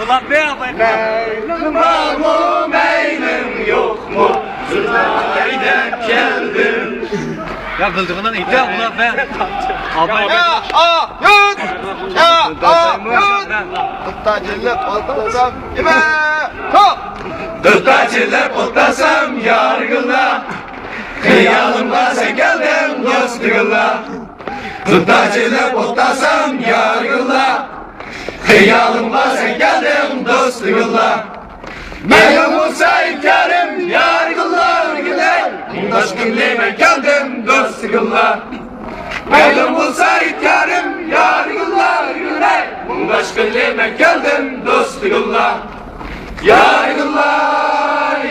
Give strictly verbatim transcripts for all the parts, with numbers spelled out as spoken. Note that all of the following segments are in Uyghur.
مەيلىڭ بارمۇ، مەيلىڭ يوقمۇ، سىزنى ھەيدەپ كەلدىم. يا، غىلجىغىنىڭ ئېيتە، ئۇلار بە. ئاباي. يا، ئا، يۇت! يا، ئا، يۇت! قىرتاچىلىق ئولتۇرسام، نېمە؟ توق! قىرتاچىلىق ئولتۇرسام، يارىغىنلا. خىيالىمغا سەن كەلدىڭ، دوستىغىنلا. قىرتاچىلىق ئولتۇرسام، يارىغىنلا. خىيالىمغا سەن كەلدىڭ، دوستىغىنلا. مەيلىڭ بولسا ئىنكارىم، يارىغىنلا ئۆرگىلەي. مۇڭداشقىلى مەن كەلدىم، دوستىغىنلا. مەيلىڭ بولسا ئىنكارىم، يارىغىنلا ئۆرگىلەي. مۇڭداشقىلى مەن كەلدىم، دوستىغىنلا. يارىغىنلا،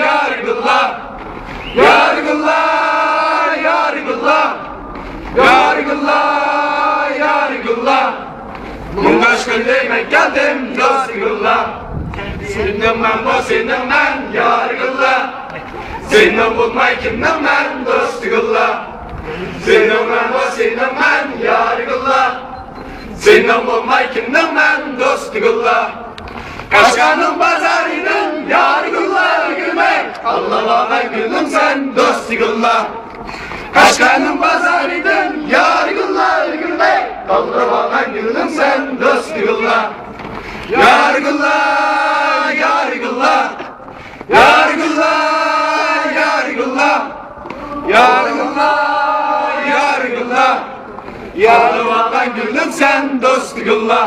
يارىغىنلا. يارىغىنلا، يارىغىنلا. يارىغىنلا، يارىغىنلا. مۇڭداشقىلى مەن كەلدىم، دوستىغىنلا. سېنىڭ مەن بۇ، سېنىڭ مەن، يارىغىنلا. سېنىڭ بولماي كىمنىڭ مەن، دوستىغىنلا. سېنىڭ مەن بۇ، سېنىڭ مەن، يارىغىنلا. سېنىڭ بولماي كىمنىڭ مەن، دوستىغىنلا. قەشقەرنىڭ بازارىدىن، يارىغىنلا ئۆرگىلەي. تاللاۋالغان گۈلۈم سەن، دوستىغىنلا. قەشقەرنىڭ بازارىدىن، يارىغىنلا ئۆرگىلەي. تاللاۋالغان گۈلۈم سەن، دوستىغىنلا. يارىغىنلا، يارىغىنلا. يارىغىنلا، يارىغىنلا. يارىغىنلا، يارىغىنلا. يارىغىنلا. تاللاۋالغان گۈلۈم سەن، دوستىغىنلا.